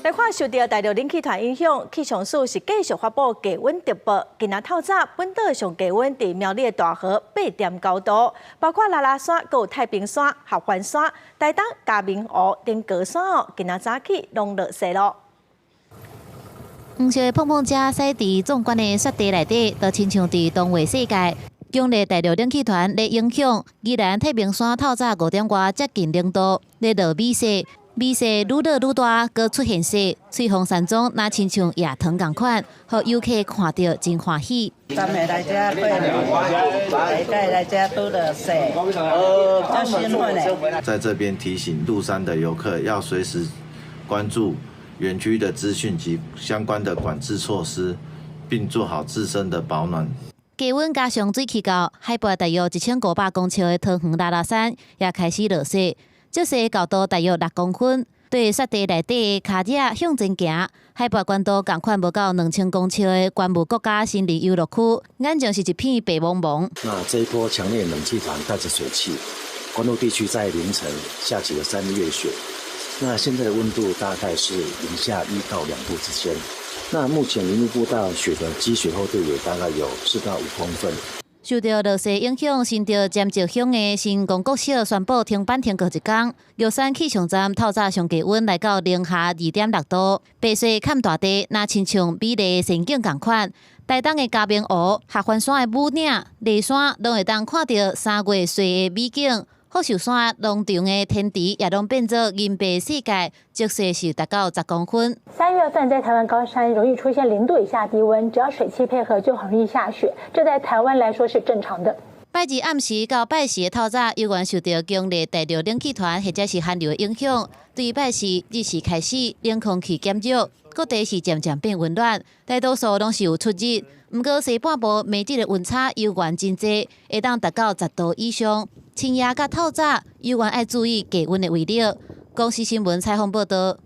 來看受著大陸冷氣團影響，氣象署是繼續發布低溫特報。今仔透早，本島上低溫佇苗栗的大和8.9度，包括拉拉山、閣有太平山、合歡山、台東嘉明湖等高山哦，今仔早起攏落雪囉。黃色的碰碰車駛佇壯觀的雪地內底，就親像佇動畫世界。強烈大陸冷氣團咧影響，宜蘭太平山透早5點外接近0度，咧落雨雪。雨勢愈落愈大，閣出現雪，翠峰山莊若親像野糖仝款，予遊客看著真歡喜。逐暝來遮過年，下擺來遮拄著雪，足興奮的。在這邊提醒入山的遊客要隨時關注園區的資訊及相關的管制措施，並做好自身的保暖。低溫加上水氣到海拔大約1500公尺的桃園拉拉山也開始落雪。積雪厚度大約6公分，對雪地內底的跤車向前行，海拔懸度仝款無到2000公尺的觀霧國家森林遊樂區，眼前是一片白茫茫。那這一波強烈冷氣團帶着水汽，關渡地區在凌晨下起了3月雪。那現在的溫度大概是零下1到2度之間。那目前林路步道雪的積雪厚度也大概有4到5公分。受著落雪影響，新竹尖石鄉的成功國小宣布停班停課一工。玉山氣象站透早上低溫來到零下2.6度，白雪蓋大地，若親像美麗的仙境仝款。台東的嘉明湖、合歡山的武嶺、梨山，攏會當看著3月雪的美景。福壽山農場的天池也攏變做銀白世界，積雪是達到10公分。3月份在台灣高山容易出現0度以下低溫，只要水汽配合就很容易下雪，這在台灣來說是正常的。拜二暗時到拜四的透早，猶原受著強烈大陸冷氣團或者是寒流的影響，對拜四日時開始冷空氣減弱，各地是漸漸變溫暖，大多數攏是有出日。毋過西半部暝日的溫差猶原真濟，會當達到10度以上。深夜佮透早猶原愛注意低溫的威力。公視新聞採訪報導。